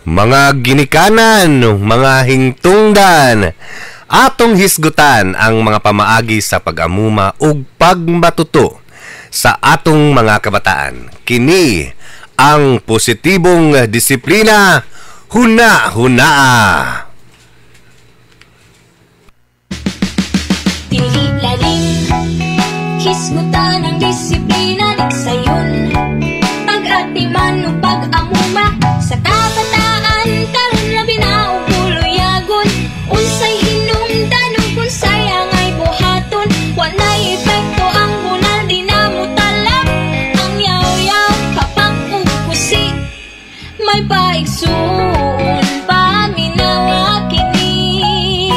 Mga ginikanan, mga hingtungdan, atong hisgutan ang mga pamaagi sa pag-amuma ug pagmatuto sa atong mga kabataan. Kini ang positibong disiplina, huna-hunaa. Lalim, hisgutan ang disiplina, digsayon pag-atiman o pag-amuma sa kabataan karon, labi na og puluyagon. Unsay hinungdan ug unsay angay buhaton, walay epekto ang bunal, di na motalab ang yaw-yaw, kapak ug pusi. May paigsuon, paminawa kini.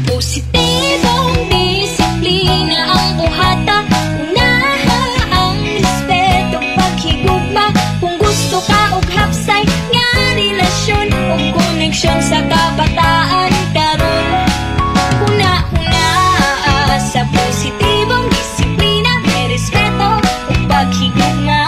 Positibong disiplina ang buhata. Unaha ang respeto, paghigugma. Kung gusto ka og hapsay nga relasyon ug koneksyon sa kabataan karon, huna-huna sa positibong disiplina, may respeto ug paghigugma.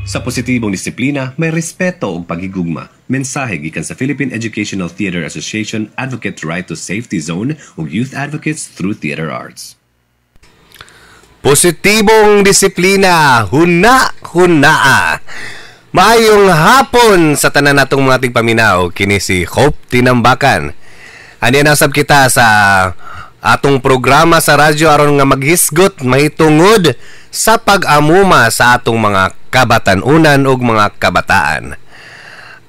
Sa positibong disiplina, may respeto ug paghigugma. Mensahe gikan sa Philippine Educational Theater Association, Advocate Right to Safety Zone ug Youth Advocates through Theater Arts. Positibong disiplina, huna-hunaa. Maayong hapon sa tanan natong mga tigpaminaw, kini si Hope Tinambacan. Ani nasab kita sa atong programa sa radyo aron nga maghisgot mahitungod sa pag-amuma sa atong mga kabatan-unan ug mga kabataan.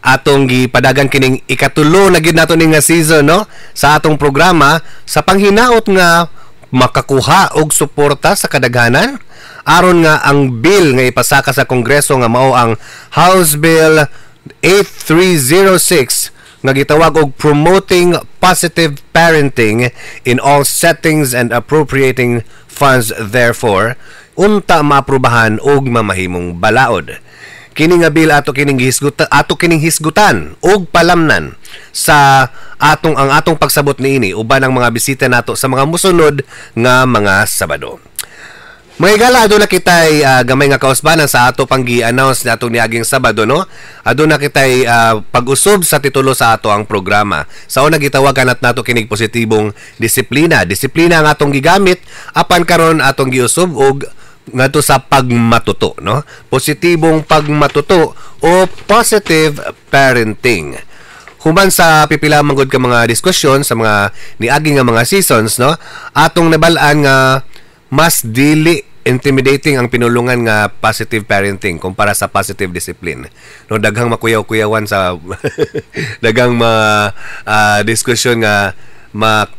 Atong gipadagan kining ikatulo na gyud nato ning nga season, no, sa atong programa sa panghinaot nga makakuha og suporta sa kadaghanan aron nga ang bill nga ipasaka sa Kongreso nga mao ang House Bill 8306 nga gitawag og Promoting Positive Parenting in All Settings and Appropriating Funds Therefore unta maaprubahan og mamahimong balaod. Kini nga bill ato kining hisgutan og palamnan sa atong ang atong pagsabot niini uban ang mga bisita nato sa mga musunod nga mga Sabado. Mga higala, aduna kitay gamay nga kausbanan sa ato pang gi-announce na atong niaging Sabado, no? Aduna kitay pag-usub sa titulo sa ato ang programa. Sa una gitawagan at nato kinig positibong disiplina. Disiplina ang atong gigamit apan karon atong giusub og ngadto sa pagmatuto, no? Positibong pagmatuto o positive parenting. Human sa pipila man gud ka mga diskusyon sa mga niagi nga mga seasons, no, atong nabal-an nga mas dili intimidating ang pinulungan nga positive parenting kumpara sa positive discipline. No, daghang makuyaw-kuyawan sa daghang mga diskusyon nga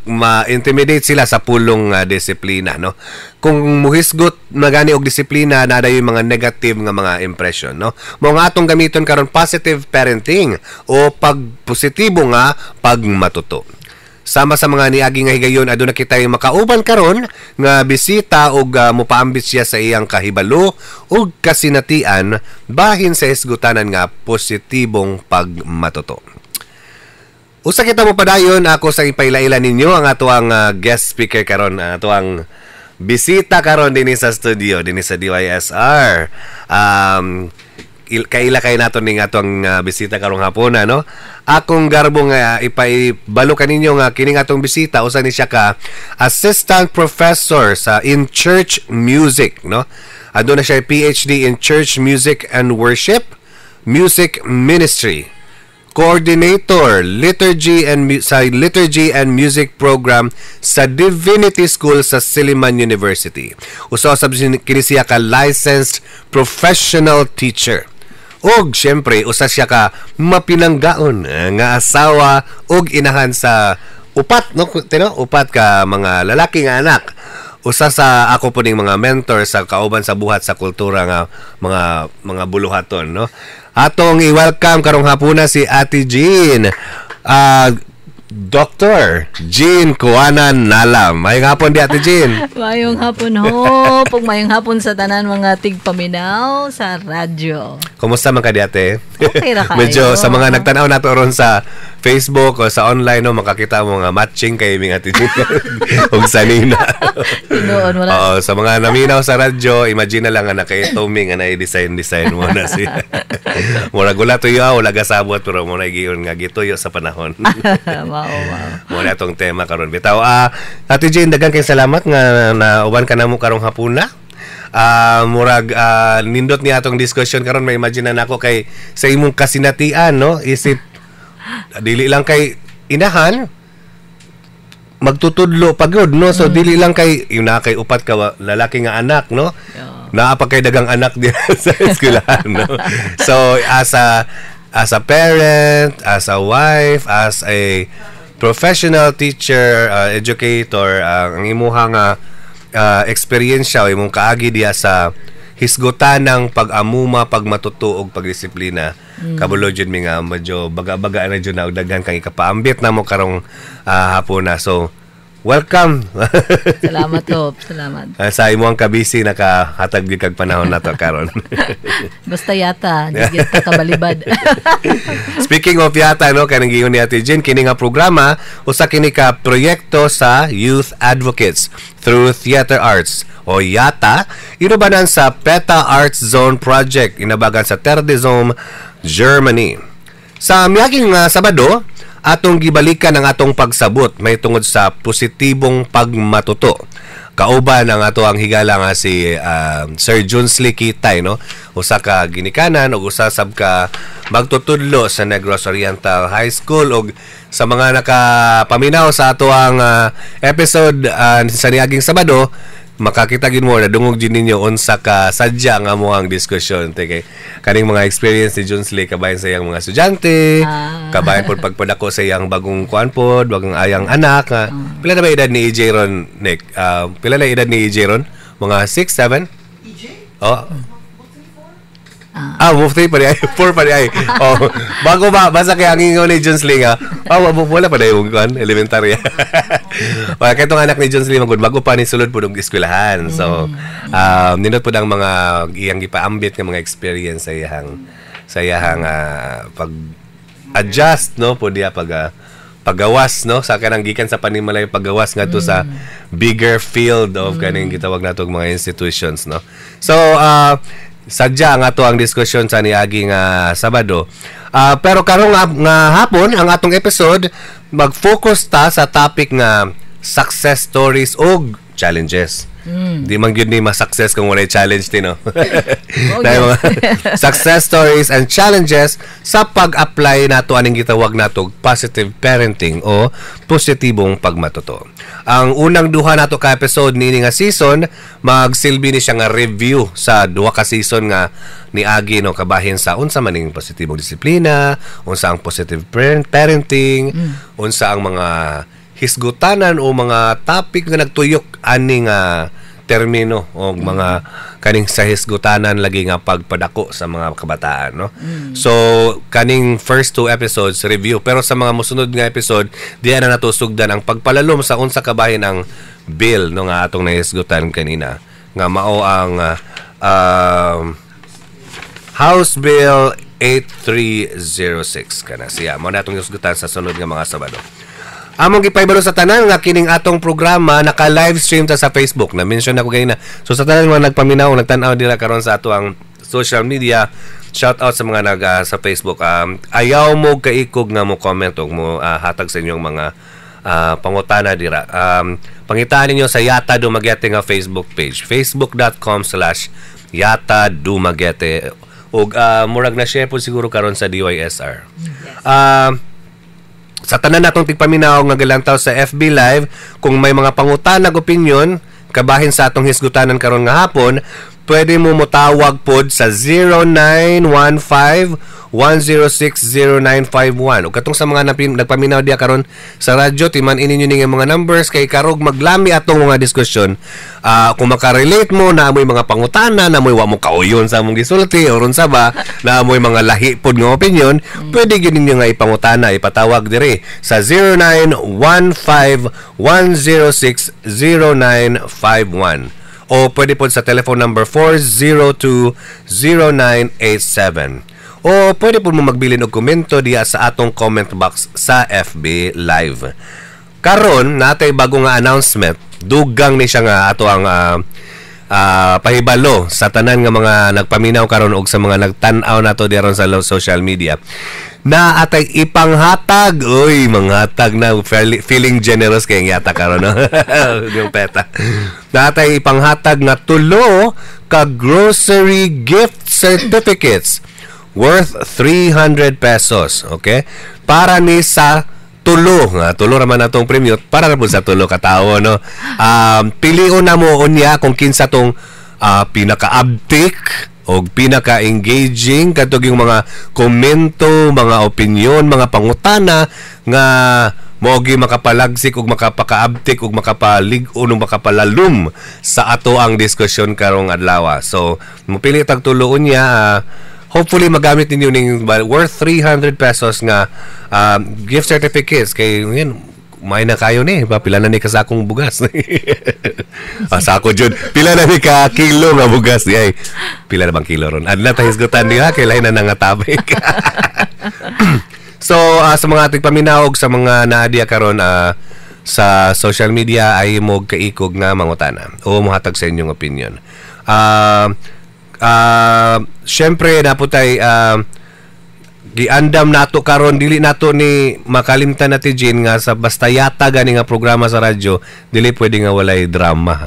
ma-intimidate sila sa pulong disiplina, no? Kung muhisgot magani og disiplina, naa yung mga negative nga mga impression, no? Mao nga atong gamiton karon positive parenting o pagpositibo nga pagmatuto. Sama sa mga niagi nga higayon, aduna kitay makauban karon nga bisita og mopaambit siya sa iyang kahibalo ug kasinatian bahin sa hisgutanan nga positibong pagmatuto. Usa kita mo padayon, ako sa ipailaila ninyo ang atoang guest speaker karon, atoang bisita karon dinhi sa studio, dinhi sa DYSR. Kaila kay nato ning atong bisita karong hapon, no? Akong garbo nga ipaibalo kaninyo nga kining atong bisita usa ni siya ka assistant professor sa in church music, no? Aduna siya PhD in church music and worship, music ministry, coordinator liturgy and sa liturgy and music program sa Divinity School sa Silliman University. Usa sab kini siya ka licensed professional teacher. Og syempre usa siya ka mapinanggaon nga asawa og inahan sa upat, no, tino upat ka mga lalaki nga anak. Usa sa ako po ning mga mentor sa kauban sa buhat sa kultura nga mga buluhaton, no? Atong i-welcome karong hapuna si Ate Jean. Dr. Jean Kuanan Nalam. Maayong hapon di, Ate Jean. Maayong hapon, Hope. Ug maayong hapon sa tanan mga tigpaminaw sa radyo. Kumusta man ka di, Ate? Okay ra kaayo. Medyo sa mga nagtanaw nato ron sa Facebook o sa online, no, makakita mo nga matching kay iming Ate Jean ug sanina. Tinuod, wala. Oo, sa mga naminaw sa radyo, imagine na lang nga nakaitoming nga na-design-design mo na siya. Murag wala tuyo, ah, wala gasabot, pero mo na giyon nga gituyo sa panahon. Mao, mao. Mo na atong tema karon. Bitaw, Ate Jane, daghan kay salamat nga nauban ka namo karong hapuna. Murag nindot ni atong discussion karon, may imagine na nako kay sa imong kasinatian, no, isip dili lang kay inahan, magtutudlo pagod, no? So dili lang kay yun na kay upat ka lalaki nga anak, no? Naa pa kay dagang anak diya sa eskwelahan, no? So as a parent, as a wife, as a professional teacher, educator, ang imuha nga eksperyensya o imong kaagi diya sa hisgutan ng pag-amuma, pagmatuto ug pagdisiplina. Kabalo jud mi nga medyo baga-baga na jud na og daghan kang ikapaambit namo karong hapuna. So welcome. Salamat, Top. Salamat. Sa imong kabisi, nakahatag gyud kag panahon nato karon. Basta yata, di gyud ka kabalibad. Speaking of yata, no, kanang giingon ni Ate Jean, kini nga programa usa kini ka proyekto sa Youth Advocates through Theater Arts o YATA, inubanan sa PETA Arts Zone Project, inabagan sa Terre des Hommes, Germany. Sa miaging Sabado, atong gibalikan ang atong pagsabot may tungod sa positibong pagmatuto. Kauban ang ato ang higala nga si Sir Junsley Kitay, no, usa ka ginikanan ug usa sab ka magtutudlo sa Negros Oriental High School. Ug sa mga nakapaminaw sa ato ang episode sa niaging Sabado, makakita gid mo, nadungog gid ninyo unsa ka sadya nga mo ang diskusyon te, kay kaning mga experience ni Junsley kabahin sa iyang mga estudyante, kabahin pod pagpadako sa iyang bagong kuan pod, bagong ayang anak nga. Pila na ba edad ni EJ ron, Nick? Pila na edad ni EJ ron? Mga 6, 7? EJ? Oh. Ah, move 3 pa di ay. 4 pa di ay. Oh, bago ba, basta kay ang ingon ni Junsley nga. Ah, wala pa dayon kuan, elementary. Wala kay tong anak ni Junsley magud bago pa ni sulod pud og eskwelahan. So, nindot pud ang mga iyang gipaambit nga mga experience sa iyang pag adjust, no, pud diya pag paggawas, no, sa kanang gikan sa panimalay paggawas ngadto sa bigger field of kaning gitawag nato og mga institutions, no? So sadya nga to ang diskusyon sa niagi nga Sabado. Pero karong nga hapon, ang atong episode mag-focus ta sa topic nga success stories og challenges. Di man gyud ni ma-success kung walay challenge din, no? Dahil mga success stories and challenges sa pag-apply nato aning gitawag nato og positive parenting o positibong pagmatuto. Ang unang duha nato ka episode niini nga season magsilbi ni siya nga review sa duha ka season nga niagi, no, kabahin sa unsa man ning positibong disiplina, unsa ang positive parenting, unsa ang mga hisgutanan o mga topic nga nagtuyok ani nga termino o mga kaning sa hisgutanan lagi nga pagpadako sa mga kabataan, no? So kaning first two episodes, review, pero sa mga mosunod nga episode diya na nato sugdan ang pagpalalom sa unsa kabahin ang bill, no, nga atong nahisgutan kanina nga mao ang House Bill 8306. Kana siya mao na atong hisgutan sa sunod nga mga Sabado. Among gipaybalo sa tanan nga kining atong programa naka-live stream ta sa Facebook. Na mention ako ganina. So sa tanan mga nagpaminaw, nagtan-aw dira karon sa ato ang social media, shout out sa mga nag sa Facebook. Ayaw mo kaikog nga mo comment og mo hatag sa inyong mga pangutana dira. Pangitaan ninyo sa Yata Dumaguete nga Facebook page. facebook.com/YataDumaguete. Ug murag na share po siguro karon sa DYSR. Sa tanan natong tigpaminaw nga galantaw sa FB Live, kung may mga pangutanag opinion kabahin sa atong hisgutanan karon nga hapon, pwede mo motawag pod sa 0915 1060951. Ug katong sa mga nagpaminaw diya karon sa radyo, timan ninyo ning mga numbers kay karog maglami atong mga diskusyon. Kung makarelate mo na amoy mga pangutana, na amoy wa mo kauyon sa among gisulti o unsa ba, na amoy mga lahi pod nga opinion, pwede gyud ninyo nga ipangutana, ipatawag diri sa 0915 106 0951 o pwede po sa telephone number 402-0987. O pwede po mo magbilin og komento diya sa atong comment box sa FB Live. Karon natay bago nga announcement, dugang ni siya nga ato ang pahibalo sa tanan nga mga nagpaminaw karon og sa mga nagtan-aw nato diron sa social media. Na atay ipanghatag, uy, manghatag na, feeling generous kay yata karon, no? Yung peta. Na atay ipanghatag nga tulo ka grocery gift certificates worth 300 pesos, okay? Para ni sa tulo, nga tulo ra man atong premyo, para ra pud sa tulo ka tawo, no? Pilion na mo unya kung kinsa tong pinaka-abtik o pinaka-engaging katog yung mga komento, mga opinyon, mga pangutana nga mogi makapalagsik ug makapakaabtik ug makapalig-on ug makapalalum sa ato ang diskusyon karong adlaw. So, mopili tag tulo unya, hopefully magamit ninyo ning worth 300 pesos nga gift certificates kay yun, may na kayo ni ba, pila na ni kasakong bugas. Sako jud, pila na ni ka kilo nga bugas di ay. Pila na bang kilo ron? Adna ta hisgutan diha kay lahi na nga topic. So sa mga ating paminaw sa mga naadiya karon sa social media ay mo kaikog nga mangutana o mohatag sa inyong opinion. Syempre naputay giandam nato karon, dili nato ni makalimtan na ti Jean nga sa basta yata gani nga programa sa radyo dili pwede nga walay drama.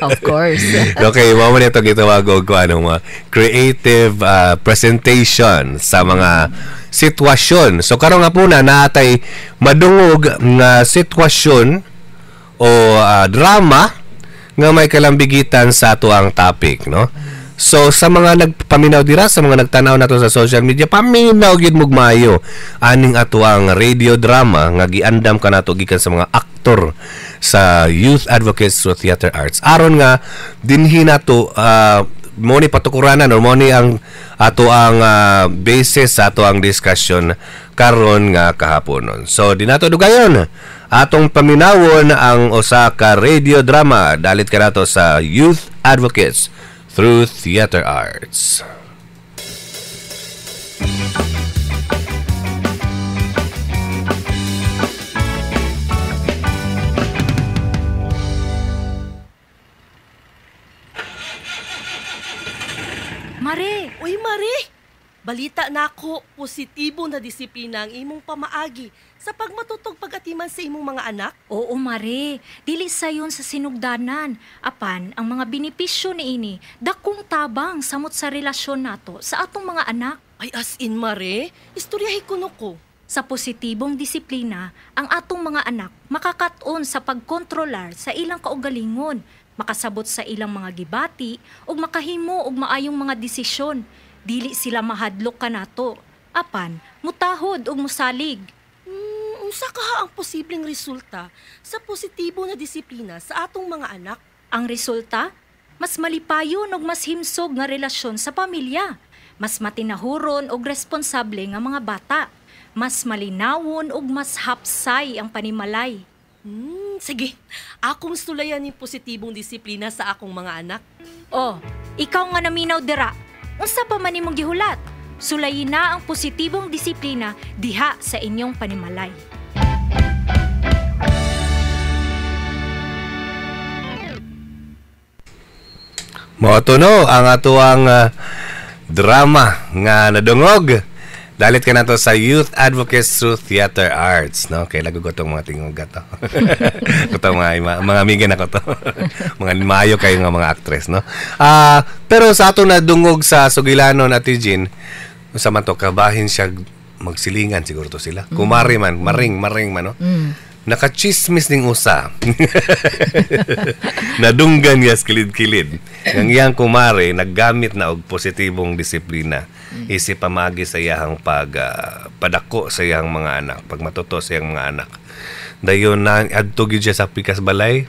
Of course. Okay, mao man ito gitawag og ano mga creative presentation sa mga sitwasyon. So karon nga po na naatay madungog nga sitwasyon o drama nga may kalambigitan sa ato ang topic, no? So sa mga nagpaminaw dira, sa mga nagtanaw nato sa social media, paminaw gid mog maayo aning ato ang radio drama nga giandam kanato gikan sa mga aktor sa Youth Advocates through Theater Arts. Aron nga dinhi nato mo ni patukuranan or mo ni ang ato ang basis sa ato ang discussion karon nga kahaponon. So di nato dugayon atong paminawon ang usa ka radio drama dalit kanato sa Youth Advocates through Theater Arts. Mare! Uy, Mare! Balita na ako, positibo na disiplina ang imong pamaagi sa pagmatutog pag-atiman sa imong mga anak? Oo, Mare. Dili sayon sa sinugdanan. Apan, ang mga benepisyo niini, dakong tabang samot sa relasyon nato sa atong mga anak. Ay, as in, Mare, istoryahi kuno ko. Sa positibong disiplina, ang atong mga anak makakaton sa pagkontrolar sa ilang kaugalingon, makasabot sa ilang mga gibati, ug makahimo og maayong mga desisyon. Dili sila mahadlok kanato. Apan, mutahod ug musalig. Unsa kaha ang posibleng resulta sa positibo na disiplina sa atong mga anak? Ang resulta? Mas malipayon ug mas himsog nga relasyon sa pamilya. Mas matinahuron ug responsable nga mga bata. Mas malinawon ug mas hapsay ang panimalay. Sige, akong sulayan yung positibong disiplina sa akong mga anak. Oh, ikaw nga naminaw dira. Unsa pa man imong gihulat? Sulayin na ang positibong disiplina diha sa inyong panimalay. Mao to no ang atuang drama nga nadungog. Dalit ka nato sa Youth Advocates through Theater Arts, no? Kay lago ko tong mga tingog to. Kutong mga amiga na ko to. Mga maayo kayo nga mga actress, no? Pero sa ato nadungog sa Sugilanon at Jean, sa man to kabahin siya magsilingan siguro to sila. Kumari man, maring man, no? Nakachismis ning usa. Nadunggan niya sa kilid-kilid. Ang iyang kumare naggamit na og positibong disiplina. Isip pamagi sa iyang padako sa iyang mga anak, pagmatuto sa iyang mga anak. Dayon na adto gyud siya sa pikas balay.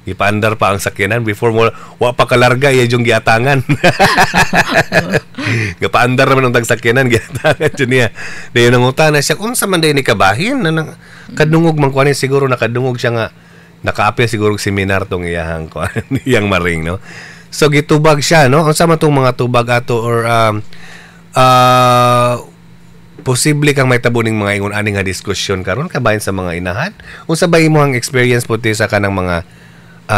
Ipaandar pa ang sakyanan before mo wa pa kalarga iya yung giatangan. Gapaandar naman ang tagsakyanan giatangan jud niya. Dayon nangutana siya unsa man day ni kabahin na kadungog man kuan siguro nakadungog siya nga nakaapil siguro og seminar tong iyahang kuan iyang maring, no. So gitubag siya, no. Unsa man tong mga tubag ato or Posible kang may tabuning mga ingon ani nga diskusyon karon kabahin sa mga inahan. Unsa ba imong experience po sa kanang mga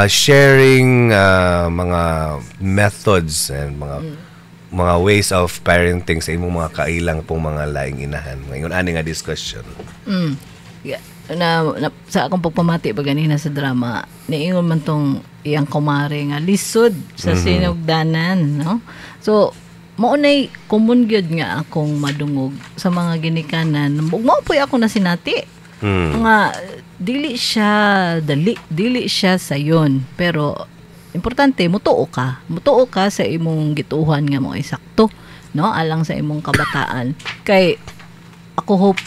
sharing mga methods and mga ways of parenting sa imong mga kailang pong mga laing inahan, mga ingon ani nga diskusyon? Yeah. Na sa akong pagpamati pa ganina sa drama, niingon man tong iyang kumare nga lisod sa sinugdanan, no? So, mao nay common gyud nga akong madungog sa mga ginikanan. Ug mao po'y ako na sinati. Nga dili siya dali, dili siya sayon, pero importante mutuo ka. Mutuo ka sa imong gituohan nga mo ay sakto, no? Alang sa imong kabataan. Kay ako hope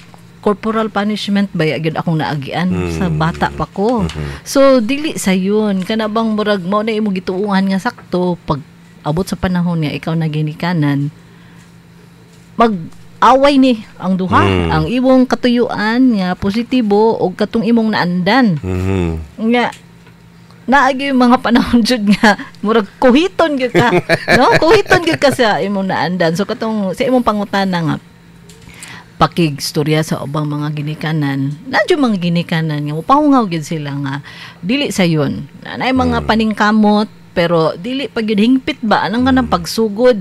corporal punishment ba gyud akong naagian sa bata pa ko. So dili sayon, kana bang murag mao na imong gituohan nga sakto, pag abot sa panahon nga ikaw na ginikanan, mag away ni ang duha, ang imong katuyuan nga positibo og katong imong naandan nga naagi yung mga panahon jud nga murag kuhiton gyud ka, no? Kuhiton gyud ka sa imong naandan. So katong sa imong pangutana nga pakigstorya sa ubang mga ginikanan, na mga ginikanan nga mopahungaw gyud sila nga dili sayon, naay mga paningkamot pero dili pa gyud hingpit ba, anang kanang pagsugod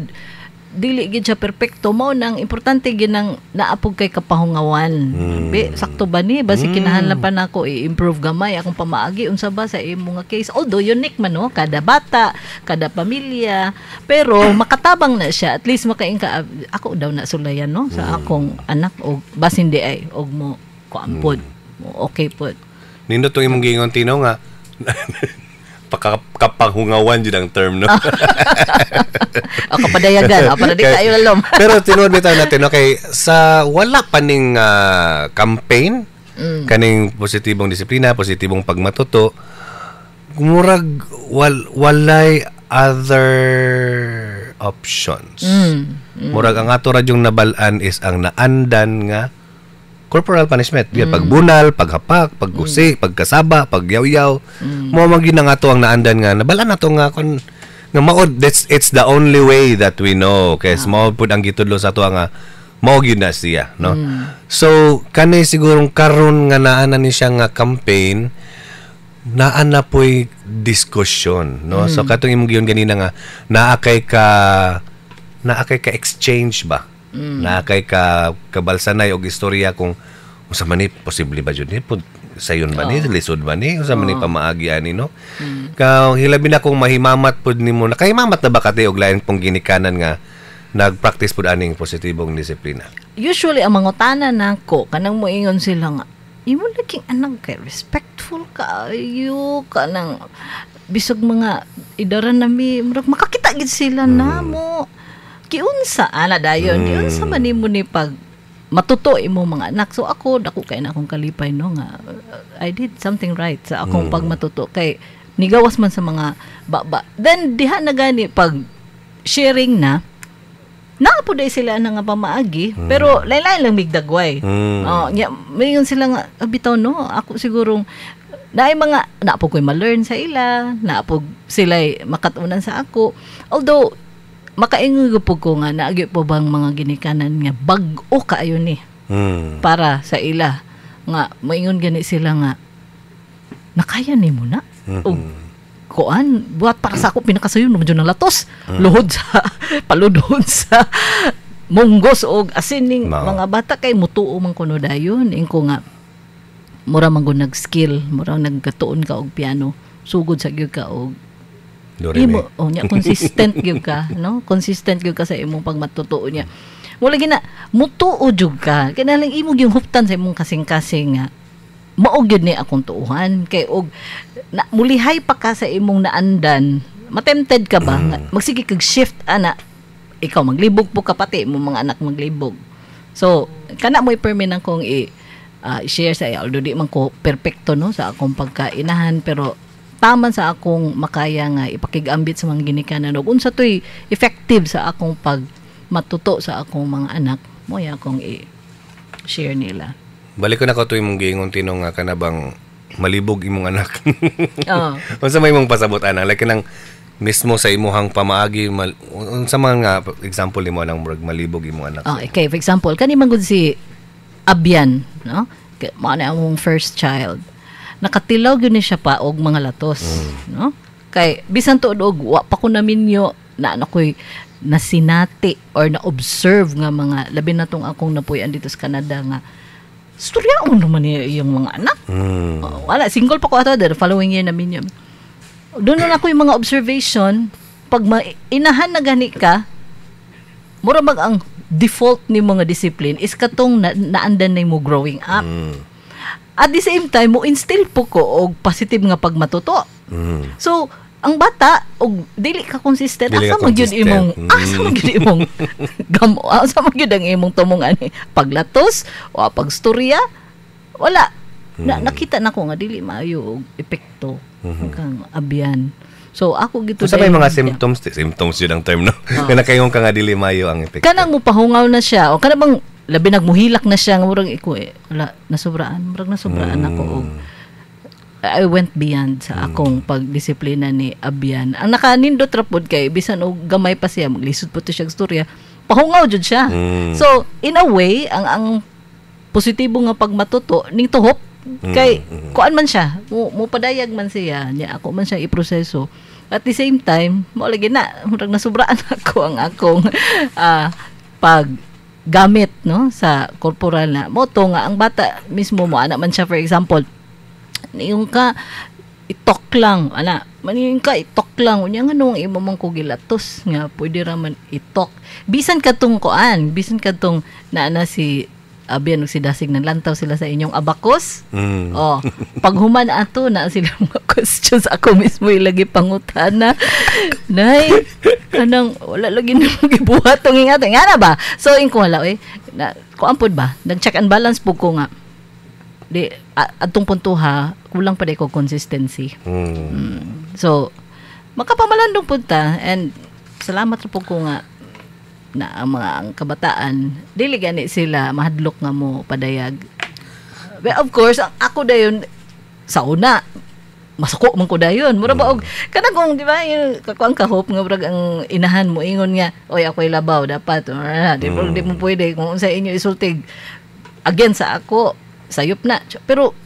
dili gyud siya perpekto. Mao nang importante gyud nang naapog kay kapahungawan. Be, sakto ba ni ba si kinahanglan pa nako i-improve gamay akong pamaagi, unsa ba sa imo nga case? Although unique man, no, kada bata, kada pamilya, pero makatabang na siya, at least makaing ka, ako daw na sulayan, no, sa akong anak og basin di ay og mo kuan pod mo, okay pod. Nindot tong imong giingon, Tino, nga kapanghungawan jud ang term, no? O kapadayagan o para di kayo lalom. Pero tinuod bitaw natin, okay, sa wala pa ning campaign kaning positibong disiplina, positibong pagmatuto, murag walay other options. Murag ang ato ra yung nabal-an is ang naandan nga corporal punishment. Mm. Pagbunal, paghapak, paggusi, pagkasaba, pagyawyaw. Mao man gyud ang ato ang naandan nga nabal-an nato nga kon nga maod that's it's the only way that we know kay mao pud ang gitudlo sa ato nga mao gyud na siya, no? So kani sigurong karon nga naa na ni siya nga campaign, naa na po'y diskusyon, no? So katong imong giyon ganina nga naa kay ka exchange ba, naa kay ka kabalsanay og istorya kung unsa man ni, posible ba jud ni pud, sayon ba ni, lisod ba ni, unsa man ni pamaagi ani, no? Ka hilabi na kung mahimamat pud nimo, nakahimamat na ba kati og lain pong ginikanan nga nag-practice pud aning positibong disiplina? Usually ang mangutana nako, kanang moingon sila nga imo laging anak kay respectful kaayo, kanang bisag mga idaran nami, murag makakita gid sila na mo giunsa ana dayon, giunsa man nimo ni pag matuto imo mga anak. So ako, dako kay na akong kalipay, no, nga I did something right sa akong pagmatuto kay nigawas man sa mga baba. Then diha na gani pag sharing na naa po day sila na nga pamaagi, pero lain-lain lang migdagway. Oh, nya mayon sila nga, "Ah, bitaw, no, ako sigurong naay mga naa po ko'y ma-learn sa ila, naa po sila makatunan sa ako." Although makaingon po ko nga naagi po bang mga ginikanan nga bag-o kaayo ni para sa ila nga moingon gani sila nga nakaya nimo na og kuan buhat. Para sa ako pinakasayon naman jud ng latos, luhod sa paludhon sa munggos og asin ning Mao. mga bata kay mutuo man kuno dayon. Ingko nga mura man gud nag-skill, mura nagkatuon ka og piano, sugod sa gyud ka og Do re mi. imo oh nya consistent gyud ka, no? Consistent gyud ka sa imong pagmatutuo niya. Wala gina mutuo jud ka, kinahanglan imo gyud huptan sa imong kasing-kasing nga mao gyud ni akong tuuhan kay og na, mulihay pa ka sa imong naandan, matempted ka ba nga magsige kag shift ana, ikaw maglibog po ka, pati imong mga anak maglibog. So kana mo ipermi nang kong i-share sa iya, although di man ko perpekto, no, sa akong pagkainahan, pero taman sa akong makaya nga ipakigambit sa mga ginikanan og unsa to'y effective sa akong pag matuto sa akong mga anak mo ya akong i-share nila. Balik ko na ko to imong giingon, Tino, nga kana bang malibog imong anak. Oo. Unsa may imong pasabot ana? Like kanang Mismo sa imuhang pamaagi unsa man nga example nimo nang murag malibog imong anak? Oh, okay, for example, kani man gud si Abyan, no? Mao na among first child. Nakatilaw gyud ni siya pa og mga latos, no? Kay bisan tuod og wa pa ko naminyo na ano ko'y nasinati or na-observe nga mga labi na tong akong napuy-an dito sa Canada nga storyaon naman niya iyang mga anak. Oh, wala, single pa ko ato the following year naminyo. Doon na ako yung mga observation pag inahan na gani ka, mura mag ang default ni mga discipline is katong naandan na mo growing up. At the same time, mo instill po ko og positive nga pagmatuto. So, ang bata og dili ka consistent, Dili asa ka man gyud consistent. imong asa man gyud imong gamo, asa man gyud ang imong tumong ani paglatos o pagstorya, wala na. Nakita na ko nga dili maayo og epekto kang abyan. So ako gito Unsa may mga symptoms? Symptoms yun ang term, no? Nga nakaingon ka nga dili maayo ang epekto. Kanang mupahungaw na siya o kanang bang labi nagmuhilak na siya nga murag iko eh wala, nasubraan, murag nasubraan ako og I went beyond sa akong pagdisiplina ni Abyan. Ang nakanindot ra pod kay bisan og gamay pa siya, maglisod po to siya og storya, pahungaw jud siya. So, in a way, ang positibo nga pagmatuto ning tuhop kay kuan man siya, mo padayag man siya, nya ako man siya iproseso. At the same time, mo lagi na murag nasubraan ako ang akong pag gamit, no, sa corporal na mo to nga ang bata mismo mo ana man siya. For example, yung ka itok lang ana man, yung ka itok lang, unya nga nung imo man ko gilatos nga pwede ra man itok, bisan kadtong kuan, bisan kadtong naa si Abian ug si Dasig, naglantaw sila sa inyong abacus. Oh, paghuman ato na sila mga questions, ako mismo ilagi pangutana. Nay, kanang wala lagi na gibuhat tong ingat. Nga na ba? So ingko wala eh. Na kuan pod ba? Nag-check and balance pud ko nga. Di adtong punto ha, kulang pa di ko consistency. So makapamalandong pud ta and salamat ra pud ko nga na ang mga ang kabataan dili gani sila mahadlok nga mo padayag. But of course, ang ako dayon sa una masuko man ko dayon. Mura ba og kanang kung di ba yung kakuang ka hope nga murag ang inahan mo ingon nga, "Oy, ako'y labaw dapat." Ah, di, di mo pwede kung sa inyo isultig again sa ako sayop na. Pero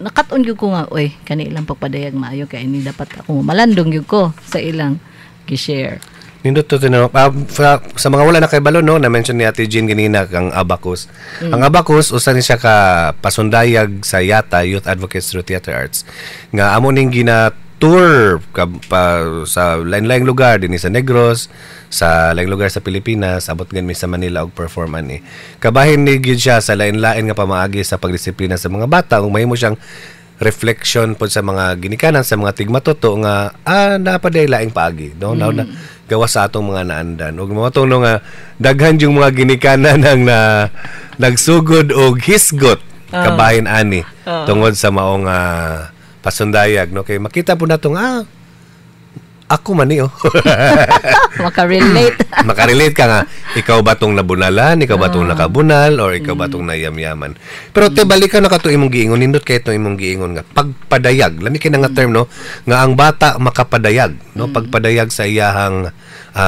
nakat-on gyud ko nga, oy, kani ilang pagpadayag maayo kay ini, dapat ako malandong gyud ko sa ilang gi-share. Nindot to tinanong. Sa mga wala na kay balo, no, na-mention ni Ate Jean ganina kang abacus. Ang abacus usa ni siya ka pasundayag sa YATA, Youth Advocates Through Theater Arts. Nga amo ning gina tour ka, pa, sa lain-laing lugar dinhi sa Negros, sa laing lugar sa Pilipinas, abot gan mi sa Manila og perform ani. Kabahin ni gyud siya sa lain-lain nga pamaagi sa pagdisiplina sa mga bata ug mahimo siyang reflection pod sa mga ginikanan, sa mga tigmatuto nga naa pa day laing paagi, no, mm. na gawa sa atong mga naandan ug mga no nga daghan yung mga ginikanan ang na nagsugod og hisgot kabahin ani tungod sa maong pasundayag, no, kay makita po natong ako man ni, oh. Makarelate. Makarelate ka nga ikaw ba tong nabunalan, ikaw ba tong nakabunal, or ikaw ba tong nayamyaman. Pero te, balikan na kato imong giingon, nindot kay itong imong giingon nga pagpadayag. Lami kay nga term, no, nga ang bata makapadayag, no, pagpadayag sa iyahang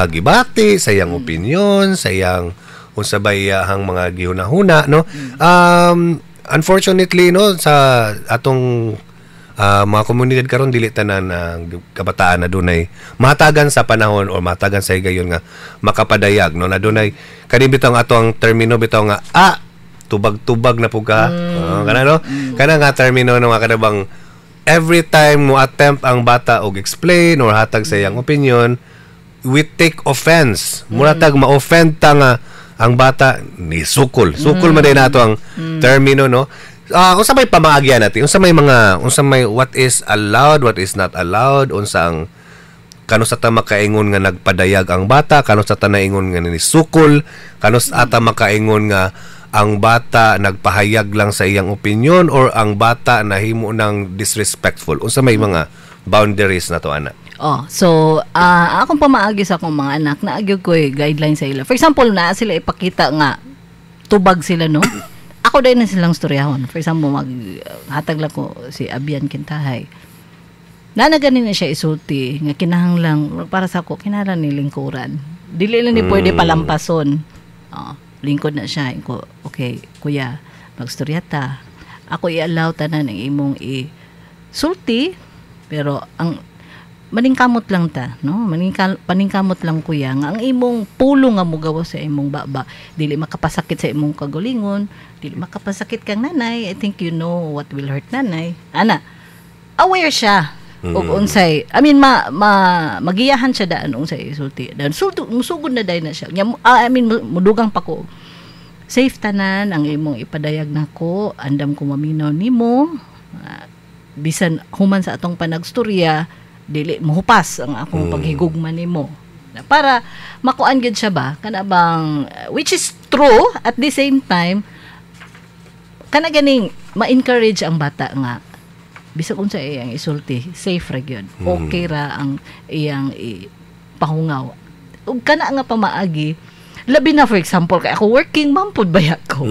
gibati, sa iyang opinion, sa iyang unsa ba iyahang mga gihuna-huna, no. Unfortunately, no, sa atong mga komunidad karon, dili tanan na kabataan na dunay mahatagan sa panahon or mahatagan sa higayon nga makapadayag, no, na dunay kani bitaw ang ato ang termino bitaw nga tubag-tubag na pud ka. Oh, kana, no, kana nga termino, no, nga kana bang every time mo attempt ang bata og explain or hatag sa iyang opinion, we take offense, mura tag ma-offend ta nga ang bata ni sukol sukol man din nato ang termino, no. Unsa may pamaagyan natin, unsa may mga unsa may what is allowed, what is not allowed, unsa ang kanus ata makaingon nga nagpadayag ang bata, kanus ata naingon nga nisukol, kanus ata makaingon nga ang bata nagpahayag lang sa iyang opinion or ang bata nahimo ng disrespectful? Unsa may mga boundaries na to ana? Oh, so akong pamaagi sa akong mga anak, naagyo ko guideline sa ila. For example, na sila ipakita nga tubag sila, no. Ako dahil na silang storyahon. For example, mag hatag lang ko si Abian Kintahay. Nana gani na siya isulti nga kinahanglan, para sa ako, kinahanglan ni lingkuran. Dili lang ni pwede palampason. Oh, lingkod na siya. Ko, "Okay, kuya, magstorya ta. Ako i-allow tanan ang imong i sulti, pero ang maningkamot lang ta, no? Paningkamot lang, kuya, nga ang imong pulong nga mugawas sa imong baba dili makapasakit sa imong kagalingon, dili makapasakit kang nanay. I think you know what will hurt nanay." Ana, aware siya og unsay, I mean, ma, ma magiyahan siya daan unsay isulti. Dan musugod na dayon na siya. Nya, I mean, mudugang pa ko, "Safe tanan ang imong ipadayag nako, andam ko maminaw nimo. Bisan human sa atong panagstorya, dili mohupas ang akong paghigugma nimo," para makuan gyud siya ba, kana bang, which is true at the same time, kana ganing ma-encourage ang bata nga bisag unsa iyang isulti, safe ra gyud, okay ra ang iyang pahungaw. Ug kana nga pamaagi, labi na, for example, kay ako working mom pud baya ko,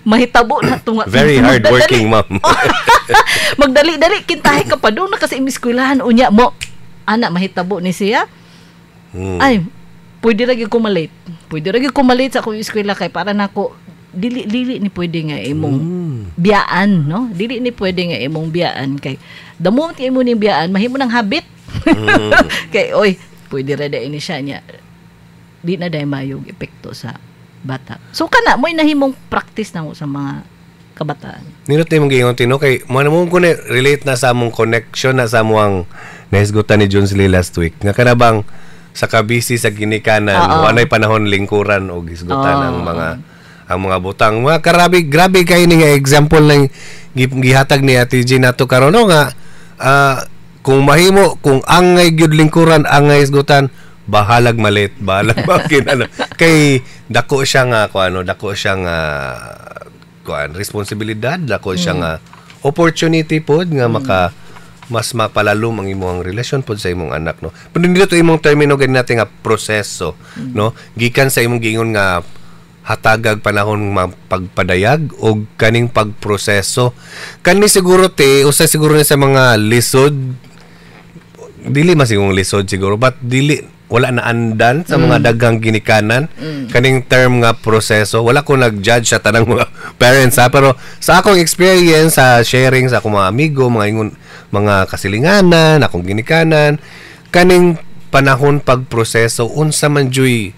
mahitabo na tunga. Very hard working mom. Magdali-dali kintahe ka pa doon na kasi imiskwelahan, unya mo ana mahitabo ni siya. "Ay, pwede ra gyud ko malate. Pwede ra gyud ko malate sa akong eskwela kay para nako dili dili ni pwede nga imong biyaan, no? Dili ni pwede nga imong biyaan kay the moment nga imo ning biyaan, mahimo ng habit." Kay oy, pwede ra dai ni siya niya. Di na dai mayong epekto sa bata. So kana mo'y nahimong practice na sa mga kabataan. Nindot imong giingon, Tino, kay mo na mo ko relate na sa among connection na sa among nahisgutan ni Jones Lee last week. Nga kana bang sa kabisi sa ginikanan, walay panahon lingkuran o hisgutan ang mga butang. Mga karabi, grabe kay ni nga example ng gihatag ni Ate G nato karon, no, nga kung mahimo, kung angay gyud lingkuran, angay hisgutan, bahalag ma-late, bahalag bakin ano, kay dako siya nga kuan, ano, dako siya nga kuan responsibilidad, dako siya nga opportunity pod nga maka mas mapalalom ang imong relasyon pod sa imong anak, no? Pero dito imong termino gani natin nga proseso, no, gikan sa imong giingon nga hatagag panahon mapagpadayag og kaning pagproseso kani, siguro te usa siguro ni sa mga lisod, dili masigong lisod siguro, but dili wala na andan sa mga daghang ginikanan kaning term nga proseso. Wala ko nag-judge sa tanang mga parents ha, pero sa akong experience sa sharing sa akong mga amigo, mga ingon, mga kasilinganan, akong ginikanan, kaning panahon pagproseso, unsa man juy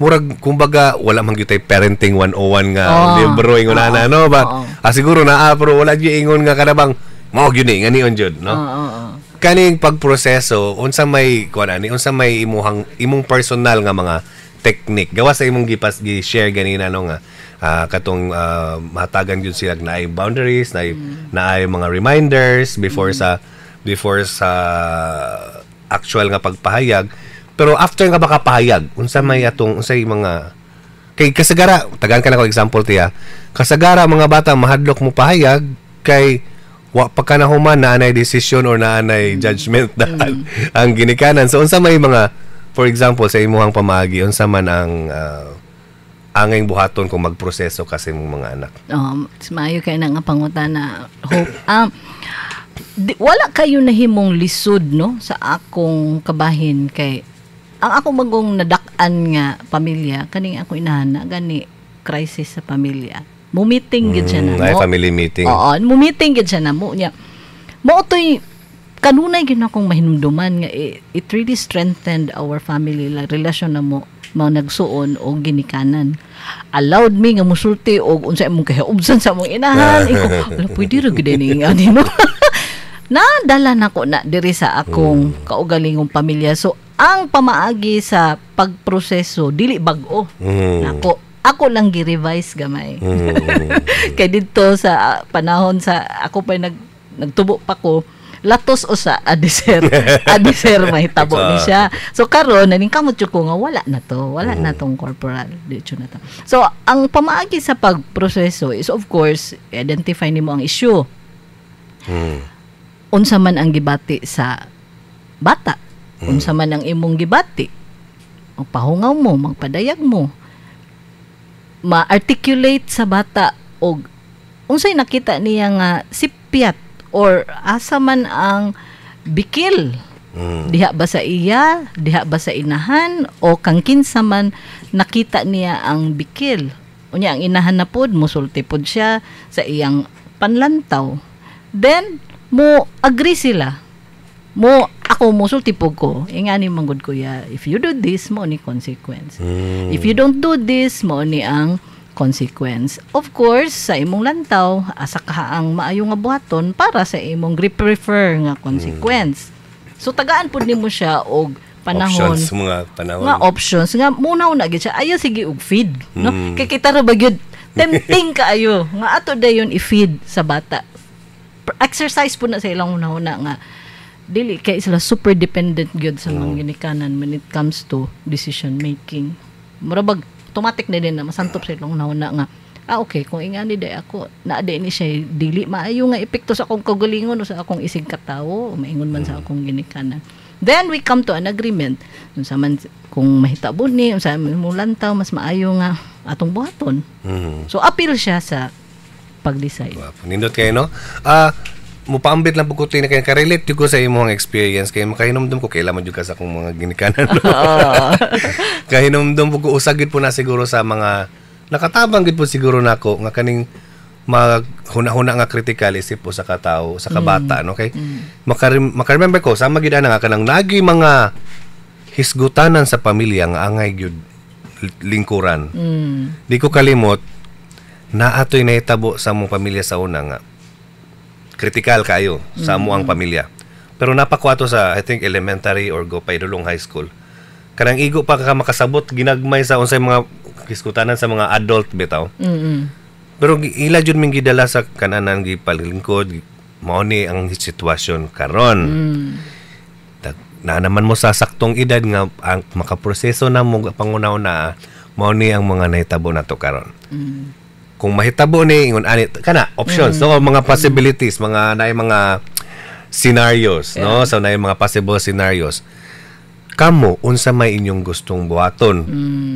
murag kumbaga wala man gyud tay parenting 101 nga libro ingon ana, no? But siguro naa, pero wala gyud ingon nga kanabang mao gyud ni nga nion jud, no? Oo, oo. Kaning pagproseso, unsa may kuan ani, unsa may imuhang imong personal nga mga technique gawa sa imong gipas gi-share ganina, no, nga katong mahatagan gyud sila naay boundaries, naay mga reminders before sa actual nga pagpahayag? Pero after nga makapahayag, unsa may atong unsay mga, kay kasagara, tagaan ka na ko example tiya, kasagara mga bata mahadlok mo pahayag kay wa pa ka nahuman na anay decision or na anay judgment na ang ginikanan. So unsa may mga, for example, sa imuhang pamaagi, unsa man ang angay buhaton kung magproseso kasi imong mga anak? Maayo kay na nga pangutana, Hope. Wala kayo nahimong lisod, no, sa akong kabahin kay ang akong bagong nadak-an nga pamilya, kaning ako inahan gani crisis sa pamilya. Mu-meeting gid siya na Ay, mo. Family meeting. Oo, mu-meeting gid siya na mo niya. Mo toy kanunay gid akong mahinumduman nga it really strengthened our family la relasyon na mo mga nagsuon o ginikanan. Allowed me nga musulti og unsa imong kahiubsan sa among inahan. Iko, "Ala, pwede ra gid ni nga no." Nadala nako na diri sa akong kaugalingong pamilya. So ang pamaagi sa pagproseso dili bag-o. Nako, ako lang gi-revise gamay. Kay didto sa panahon sa ako pa nagtubo pa ko, latos usa adiser mahitabo ni siya. So karon naningkamot jud ko nga wala na to, wala na tong corporal diretso na to. So ang pamaagi sa pagproseso is, of course, identify nimo ang issue. Unsa man ang gibati sa bata, unsa man ang imong gibati, magpahungaw mo, magpadayag mo, ma-articulate sa bata og unsay nakita niya nga sipyat or asa man ang bikil? Diha ba sa iya, diha ba sa inahan, o kang kinsa man nakita niya ang bikil? Unya ang inahan na pod musulti pod siya sa iyang panlantaw. Then mo agree sila. Mo ako musulti po ko. Ingani man gud, kuya, if you do this, mo ni consequence. If you don't do this, mo ni ang consequence. Of course, sa imong lantaw, asa ka ang maayo nga buhaton para sa imong prefer nga consequence. So tagaan pud nimo siya og panahon Options, mga panahon. Nga options nga muna na gyud siya, ayaw sige og feed, no? Kay kita ra ba gyud, tempting kaayo nga ato dayon i-feed sa bata. Exercise po na sa ilang una-una nga dili kay sila super dependent gyud sa mga ginikanan when it comes to decision making. Mura bag automatic na din na masantop sa ilang una-una nga, ah, okay, kung ingani day ako na day ni siya dili maayo nga epekto sa akong kaugalingon o sa akong isig katawo, maingon man sa akong ginikanan. Then we come to an agreement unsa man kung mahitabo ni, unsa man mo lantaw mas maayo nga atong buhaton. So apil siya sa pag-decide. Gwapo. Nindot kayo, no? Ah, mupaambit lang po ko na kay ka-relate jud ko sa imong experience kay makahinumdum ko kailan man jud ka sa akong mga ginikanan, no? Kahinumdum po ko usag gid po na siguro sa mga nakatabang gid po siguro nako nga kaning maghuna-huna nga critical isip po sa katao, sa kabata, no? Kay maka-remember ko sama gid ana nga kanang nagi mga hisgutanan sa pamilya nga angay gyud lingkuran. Di ko kalimot naa to'y nahitabo sa among pamilya sa una nga critical kayo sa amo ang pamilya. Pero napako ato sa, I think, elementary or go pa idulong high school. Kanang igo pa ka makasabot ginagmay sa unsay mga hiskutanan sa mga adult bitaw. Pero ila jud ming gidala sa kananan, gipalingkod, mao ni ang sitwasyon karon. Na naman mo sa saktong edad nga ang makaproseso na mo panguna-una, mao ni ang mga nahitabo nato karon. Kung mahitabo ni ingon ani kana options, no, mga possibilities, mga naay mga scenarios, no? So naay mga possible scenarios. Kamo, unsa may inyong gustong buhaton?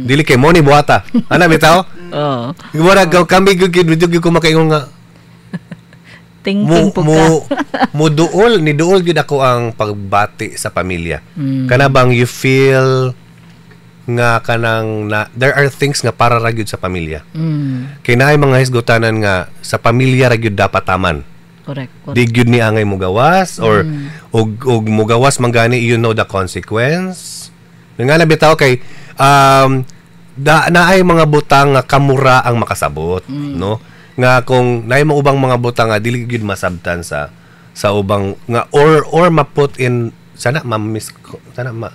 Dili kay mo ni buhata. Ana bitaw? Oo. Wala ka kami gyud gyud gyud ko makaingon nga Thinking mo po mo ka. Mo duol ni duol gyud ako ang pagbati sa pamilya. Kana bang you feel nga kanang na there are things nga para ra gyud sa pamilya. Kay naay mga hisgutanan nga sa pamilya ra gyud dapat taman. Correct. Correct. Di gyud ni angay mugawas or og mugawas man gani, you know the consequence. Nga na bitaw kay da naay mga butang nga kamura ang makasabot, no? Nga kung naay mo ubang mga butang nga dili gyud masabtan sa ubang nga or ma-put in sana ma mis sana ma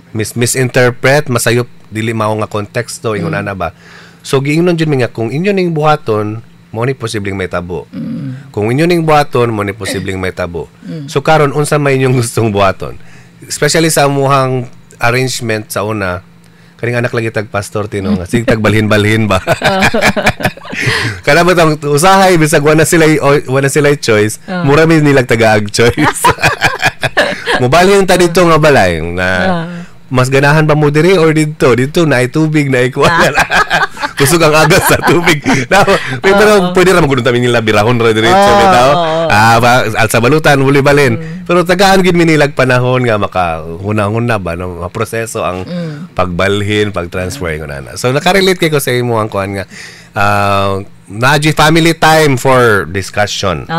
mis misinterpret, masayop, dili mao nga konteksto, ingon ana ba. So giingnon jud mi nga kung inyo ning buhaton, mo ni posibleng may tabo. Kung inyo ning buhaton, mo ni posibleng may tabo. So karon, unsa may inyong gustong buhaton? Especially sa amuhang arrangement sa una, kaning anak lagi tag pastor tino nga sige tagbalhin-balhin ba. Kana ba tang usahay bisag wala sila choice, mura mi nilag tagaag choice. Mubalhin ta dito nga balay na mas ganahan ba mo diri or didto? Didto na ay tubig na ikuan. Kusog ang agas sa tubig. Na, pero pwede ra magudong tamin nila birahon ra diretso bitaw. Ah, ba, sa balutan muli balin. Pero tagaan gid mi nilag panahon nga maka hunahuna ba, no, maproseso ang pagbalhin, pag-transfer ko na. So nakarelate kay ko sa imo ang kuan nga naa family time for discussion.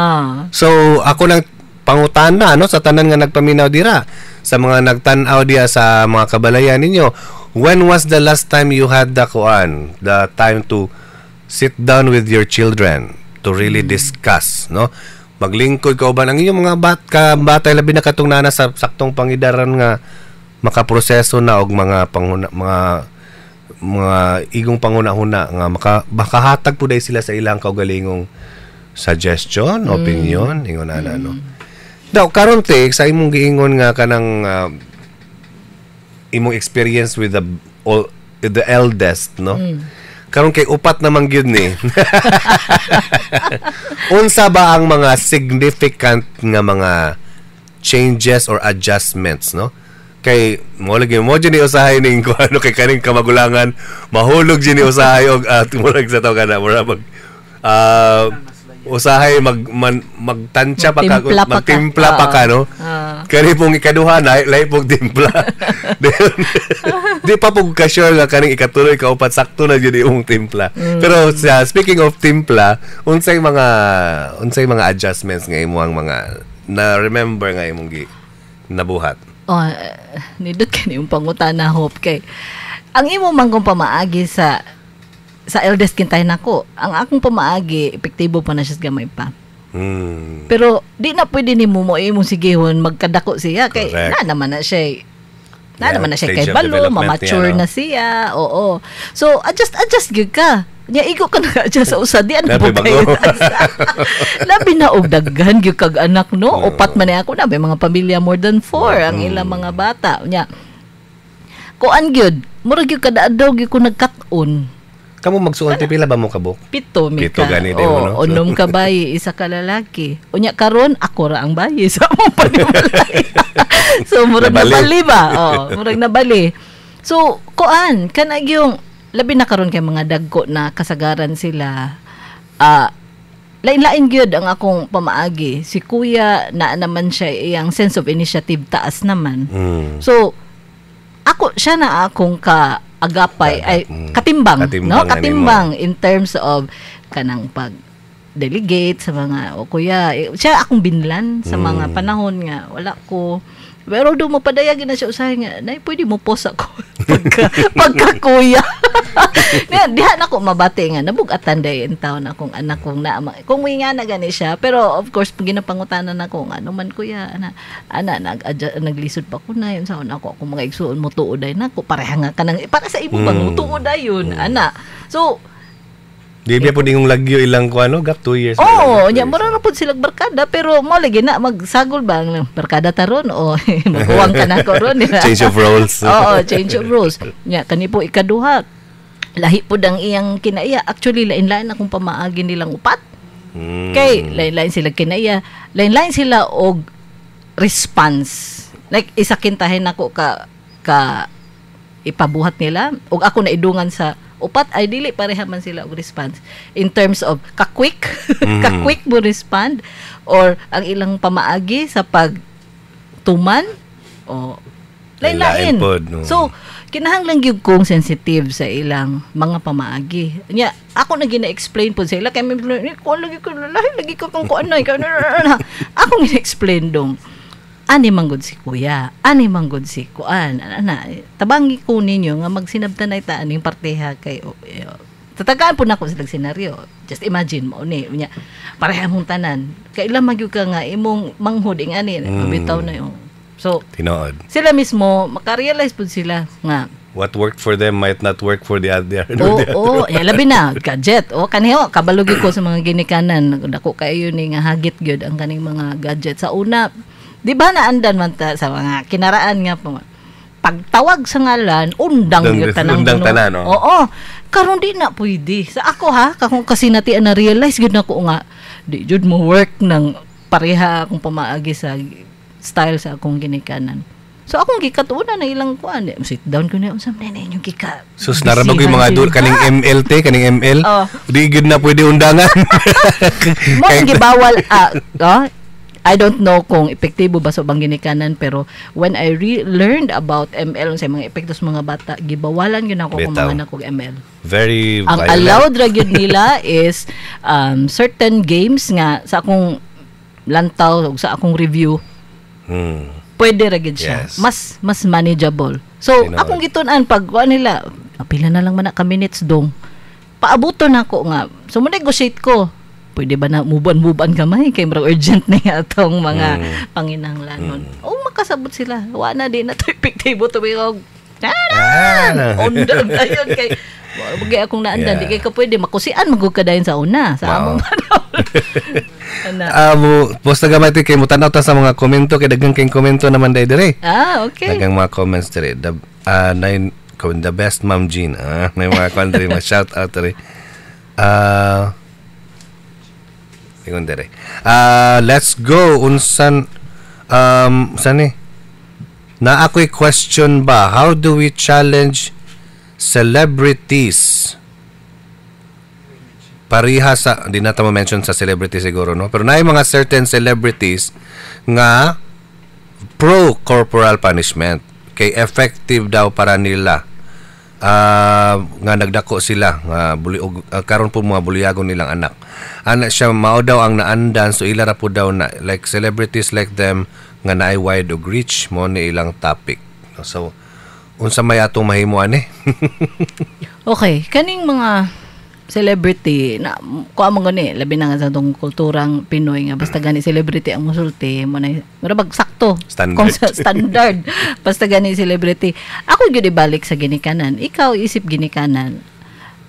So ako nang pangutana, no, sa tanan nga nagpaminaw dira, sa mga nagtan-aw diya sa mga kabalayan ninyo, when was the last time you had the kuan, the time to sit down with your children to really discuss, no? Maglingkod ka uban ang inyong mga ka batay, labi na katong nana sa saktong pangidaran nga makaproseso na og mga panguna, mga igong panguna-huna nga makahatag po dahil sila sa ilang kaugalingong suggestion, opinion, ingon ana, no? Daw karon te sa imong giingon nga kanang imong experience with with the eldest, no? Karon kay upat naman gyud ni. Unsa ba ang mga significant nga mga changes or adjustments, no? Kay mo lagi mo jud ni usahay ning kung ano kay kaning kamagulangan mahulog jud ni usahay og murag sa tawag na mura mag usahay magtansya pa ka, Magtimpla pa ka. Magtimpla pa ka, no? Kani pong ikaduha na lahi pong timpla. Di pa po ka sure nga kaning ikatulo, ikaupat, sakto na jud imong timpla. Pero sa speaking of timpla, unsay mga adjustments nga imong mga na remember nga imong gi nabuhat? Oh, nindot kani yung pangutana, Hope, kay ang imo man kung pamaagi sa eldest kintay nako, ang akong pamaagi epektibo pa na siya sa gamay pa. Pero di na pwede nimo mo imong sigihon magkadako siya kay Correct. na naman na siya na naman na siya stage kay of balo, development ma-mature niya, no? na siya. Oo. So adjust adjust gyud ka. Nya igo ka nag-adjust sa usa di ano Labi po kayo. bago. Labi na og daghan gyud kag anak, no. Upat man ni ako na may mga pamilya more than four ang ilang mga bata. Nya kuan gyud, murag gyud kada adlaw gyud ko nagkat-on. Kamo magsuon ti pila ba mo kabuk? 7 mi 7 ka. gani din mo, no? Oo, 6 ka bayi, 1 ka lalaki. Unya karon ako ra ang bayi sa among panimalay. So murag Nabali. nabali ba? Oo, murag nabali. So kuan kana yung labi na karon kay mga dagko na kasagaran sila. Ah, lain-lain gyud ang akong pamaagi. Si kuya na naman siya iyang sense of initiative taas naman. So ako siya na akong ka agapay ay katimbang, Katimbang no, na nimo. katimbang in terms of kanang pag delegate sa mga o kuya eh, siya akong binlan sa mga panahon nga wala ko, pero do mo padayag na siya usahay nga nay pwede mo pause ako pagka kuya. Niya, diha na ko mabati nga nabugatan day in town akong anak kong na kung may nga na gani siya. Pero of course pag ginapangutanan ako nga ano man kuya, ana ana nag naglisod pa ko na yun sa ako akong mga igsuon mo tuod ay nako pareha nga kanang para sa imo bang tuod dayon ana. So Di ba po dingong lagyo ilang ko ano, gap 2 years. Oo, Two nya years. mura na pud sila barkada pero mo lagi na magsagol ba ang barkada taron o maghuwang ka na ko ron, di ba? Change of roles. Oo, change of roles. Nya kani po ikaduha. Lahi pud ang iyang kinaiya. Actually lain-lain akong pamaagi nilang upat. Kay lain-lain sila kinaiya, lain-lain sila og response. Like isa kintahin nako ka ka ipabuhat nila ug ako na idungan sa upat ay dili pareha man sila og response in terms of ka-quick ka-quick mo respond or ang ilang pamaagi sa pag tuman o Lain-lain lain-lain. pod, no. So kinahanglan gyud kong sensitive sa ilang mga pamaagi. Nya ako na gina-explain pod sa ila kay may ko lagi ko lahi lagi ko kung kuan na ako gina-explain dong ani manggod si kuya, ani manggod si kuan, ana, tabangi ko ninyo nga magsinabtan na ita aning parteha kay o, eh, tatagaan po na ako sa senaryo. Just imagine mo ni nya pareha mong tanan. Kailan magyud ka nga imong manghud ing ani, bitaw na yung. So Tinuod. sila mismo makarealize pud sila nga What worked for them might not work for the other. Oo, oh, oh, labi na gadget. O kaniho kabalo gyud ko sa mga ginikanan. Dako kayo ni nga hagit gyud ang kaning mga gadget sa una. Di ba naandan man ta sa mga kinaraan nga po. Pagtawag sa ngalan, undang gyud tanang undang duno. Tanan, oh. Oo. Karon di na pwede. Sa ako ha, kakong kasi nati na realize gyud nako nga di jud mo work ng pareha akong pamaagi sa style sa akong ginikanan. So akong gikatunan na ilang kuan. Sit down ko na unsa man na inyong gika. Sus, narabag yung mga dul kaning MLT, kaning ML. Oh. Di gud na pwede undangan. Mo ang gibawal ah, oh, I don't know kung epektibo ba sa ubang ginikanan pero when I learned about ML sa mga epekto sa mga bata, gibawalan gyud ako kung Bitaw. mga anak og ML. Very Ang violent. allowed ra gyud nila is certain games nga sa akong lantaw ug sa akong review pwede ra gyud siya. Mas mas manageable. So Tinuod. akong gitun-an pag kuan nila, pila na lang man na ka minutes dong. Paabuton nako nga. So mo negotiate ko. Pwede ba na muban-muban kamay kay murag urgent na atong mga panginahanglanon. O makasabot sila. Wa na di na to epektibo to og Ah. Undang dayon kay bagay akong naandan di kay ka pwede makusian magud ka dayon sa una sa Mao. among panahon. Ana. Ah, mo post na gamay kay mo tanaw ta sa mga komento kay daghang kay komento naman day dire. Ah, okay. Daghang mga comments dire. The nine the best Ma'am Jean. Ah, may mga kwan dire, mga shout out dire. Ah, ingon dire. Ah, let's go unsan san ni? Na ako'y question ba? How do we challenge celebrities? Pariha sa, di na ta mention sa celebrity siguro, no? Pero naay mga certain celebrities nga Pro corporal punishment kay effective daw para nila nga nagdako sila nga buli og karon po mga buliyagon nilang anak. Ana siya, mao daw ang naandan, so ila ra po daw na like celebrities like them nga naay wide og reach mo ni ilang topic. So unsa may atong mahimo ani? Okay, kaning mga celebrity na kuha mo gani, labi na nga sa atong kulturang Pinoy nga basta gani celebrity ang musulti mo na mura bag sakto. Standard. Kung sa standard, basta gani celebrity. Ako gyud ibalik sa ginikanan. Ikaw isip ginikanan,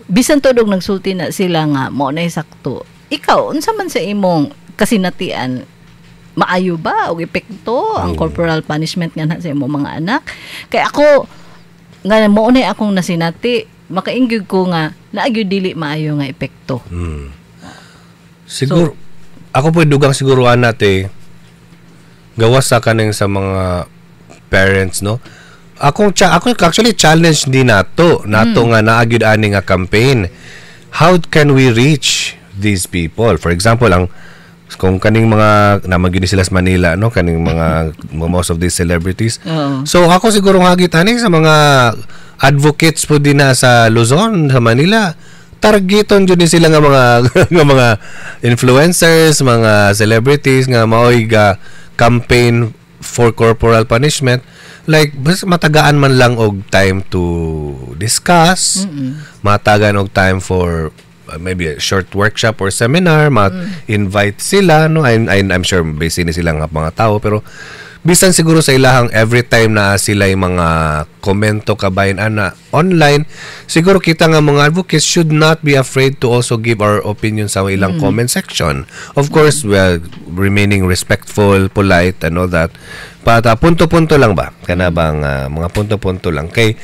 bisan tudog nagsulti na sila nga mo na sakto, ikaw unsa man sa imong kasinatian, maayo ba og epekto ang corporal punishment nga na sa imong mga anak? Kay ako nga mo na akong nasinati, makaingyog ko nga naa gyud dili maayo nga epekto. Siguro ako po dugang siguro nate gawas sa kaning sa mga parents, no. Ako actually challenge din nato nato nga naa gyud ani nga campaign. How can we reach these people? For example, ang kung kaning mga naman gyud ni sila sa Manila, no, kaning mga most of these celebrities. So ako siguro hagit ani sa mga advocates po din na sa Luzon, sa Manila, targeton jud ni sila nga mga influencers, mga celebrities nga maoy ga campaign for corporal punishment, like basta matagaan man lang og time to discuss, matagaan og time for maybe a short workshop or seminar, ma-invite sila, no. I'm sure busy ni sila nga mga tao, pero bisan siguro sa ilahang every time na sila yung mga komento kabahin ana online, siguro kita nga mga advocates should not be afraid to also give our opinion sa ilang comment section. Of course, well, remaining respectful, polite and all that. But punto-punto lang ba? Kana bang mga punto-punto lang kay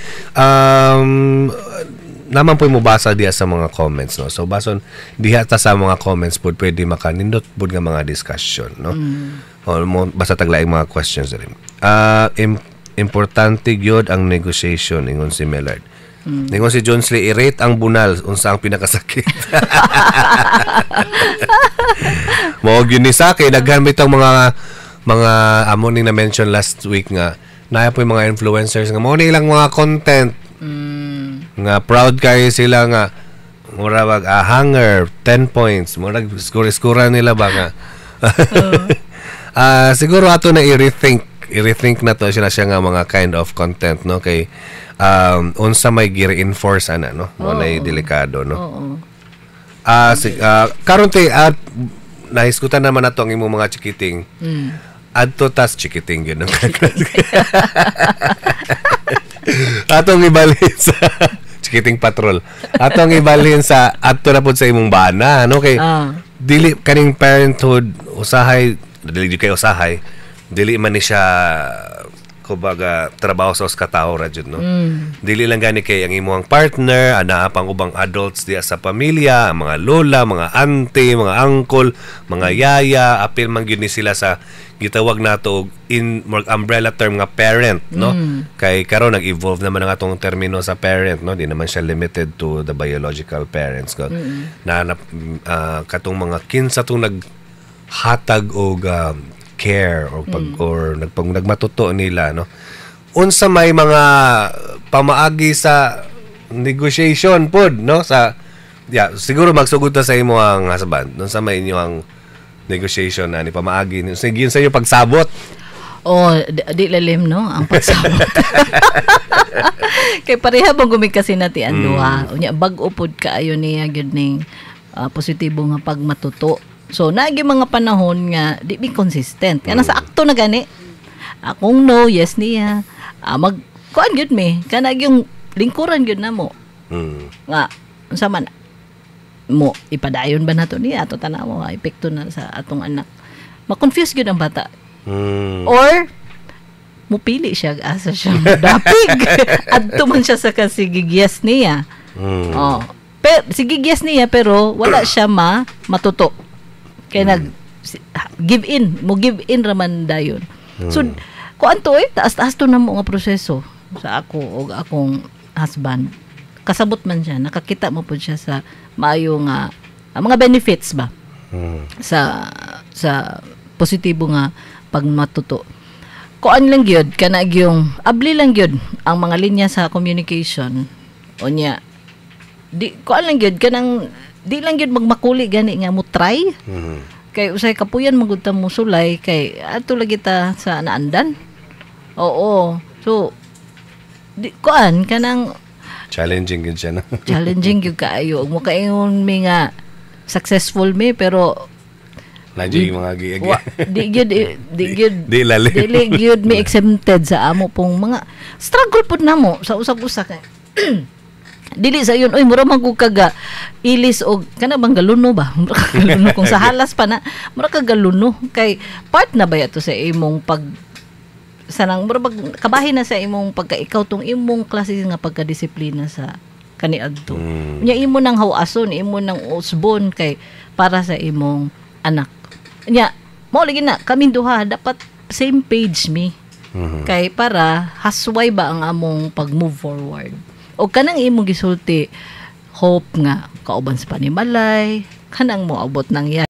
naman po mobasa diha sa mga comments, no. So bason diha ta sa mga comments pod pwede makanindot pod nga mga discussion, no, o mo basta taglaing mga questions rin. Importante gyud ang negotiation, ingon si Millard. Ingon si John Lee, i-rate ang bunal, unsa ang pinakasakit. Mao gyud ni sa kay daghan bitong mga amo ning na-mention last week nga naa po yung mga influencers nga mao ni ilang mga content nga proud kayo sila nga mura bag hanger 10 points, murag score score nila ba nga siguro ato na i-rethink na to siya siya nga mga kind of content, no, kay unsa may gi-reinforce ana, no, mo na delikado, no. Karon te at nahisgutan naman nato ang imong mga chikiting. Adto tas chikiting gyud. Atong ibalhin sa chikiting patrol. Atong ibalhin sa adto na pud sa imong bana, no, kay dili kaning parenthood usahay, dili jud kay usahay. Dili man ni siya kumbaga trabaho sa usa ka tawo ra jud, no. Dili lang gani kay ang imong partner, ana pang ubang adults diya sa pamilya, ang mga lola, mga auntie, mga uncle, mga yaya, apil man gyud ni sila sa gitawag nato og in more umbrella term nga parent, no. Kay karon nag-evolve naman ang atong termino sa parent, no, di naman siya limited to the biological parents ko. Na katong mga kinsa tong naghatag og care or pag or nagpag nagmatuto nila, no. Unsa may mga pamaagi sa negotiation pod, no, sa yeah, siguro magsugod ta sa imo ang husband. Unsa may inyo ang negotiation na ni pamaagi sige sa inyo pagsabot? Oh, di lalim, no, ang pagsabot. Kay pareha bang gumikasinati ang duha. Unya bag-o pod kaayo niya gyud ning positibo nga pagmatuto. So naagi mga panahon nga di mi consistent. Kana sa akto na gani. Akong no, yes niya. Mag kuan gyud mi. Kana yung lingkuran gyud namo. Nga unsa man mo ipadayon ba nato niya ato tanaw nga epekto na sa atong anak. Ma-confuse gyud ang bata. Or mupili siya asa siya dapig. Adto man siya sa kasigig yes niya. Oh. Pero sige yes niya, pero wala siya ma matuto. Kay nag give in, mo give in raman dayon. So kuan to eh, taas-taas to na mo nga proseso sa ako og akong husband. Kasabot man siya, nakakita mo pud siya sa maayo nga mga benefits ba sa positibo nga pagmatuto. Kuan lang gyud, kana gyung abli lang gyud ang mga linya sa communication. Unya di kuan lang gyud, kanang di lang gyud magmakuli gani nga mo try. Kay usay kapuyan man gud ta mo sulay kay ato lagi ta sa naandan. Oo. So di kuan kanang Challenging gud siya, no? Challenging gyud kaayo. Ug mo kaingon mi nga successful mi, pero Nandiyo yung mga giag. Wa, di gyud di gyud Di lalim. Dili gyud mi exempted sa amo pong mga struggle pud namo sa usag-usa kay dili sa yun, oy, mura man gud kaga ilis og kana bang galuno ba, mura ka galuno kung sa halas pa na, mura ka galuno kay part na ba yato sa imong pag sanang mura bag kabahin na sa imong pagka ikaw tong imong klase nga pagkadisiplina sa kaniadto. Nya imo nang hawason, imo nang usbon kay para sa imong anak. Nya mao lagi na kaming duha dapat same page mi. Kay para hasway ba ang among pag-move forward. O kanang imong gisulti, hope nga kauban sa panimalay, kanang moabot nang ya